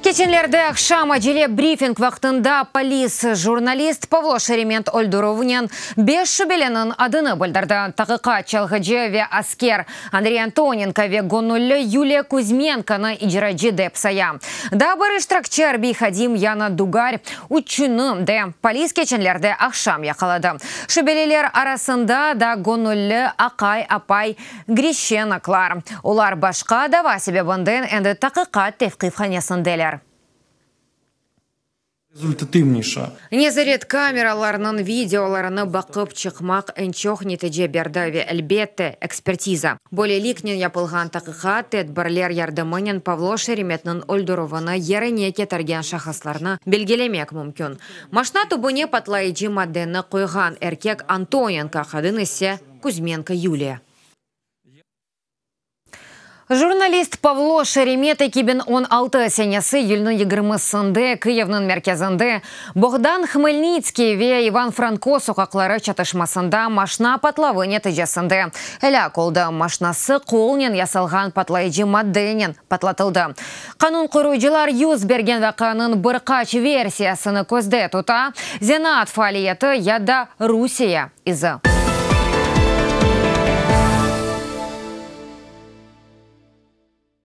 Keçenlerde aqşam acele brifing vaqtında polis jurnalist Pavlo Şeremet öldürüvinen beş şübeliniñ adını bildirdi. Taqiqat çalğıcı ve asker Andrey Antonenko ve göñülli Yuliya Kuzmenkonı icracı dep saya. Daa bir iştirakçi arbiy hadim Yana Dugar. Üçüni de polis keçenlerde aqşam yaqaladı. Şübeliler arasında da göñülli aqay-apay Grişçenoklar. Olar başqa dava sebebinden endi taqiqat tevqifhanesindeler. Nezaret kameralarınıñ videolarını baqıp çıqmaq eñ çoq netice berdi ve, elbette, ekspertiza. Böyleliknen yapılğan taqiqat tedbirler yardımınen Pavlo Şeremetniñ öldürüvini yerine ketirgen şahıslarnı belgilemek mümkün. Maşna tübüne patlayıcı maddeni qoyğan erkek Antonenko, qadın ise Kuzmenko Yuliya. Jurnalist Pavlo Şeremet 2016 senesi iyülniñ yigirmisinde Kıyivniñ merkezinde Boğdan Hmelnitskiy ve İvan Franko soqaqları çatışmasında maşna patlavı neticesinde elâk oldı. Maşnası qolnen yasalğan patlayıcı maddenen patlatıldı. Qanun qoruyıcılar 100 bergen vaqianıñ bir qaç versiyasını közde tuta, zenaat faaliyeti ya da Rusiye izi.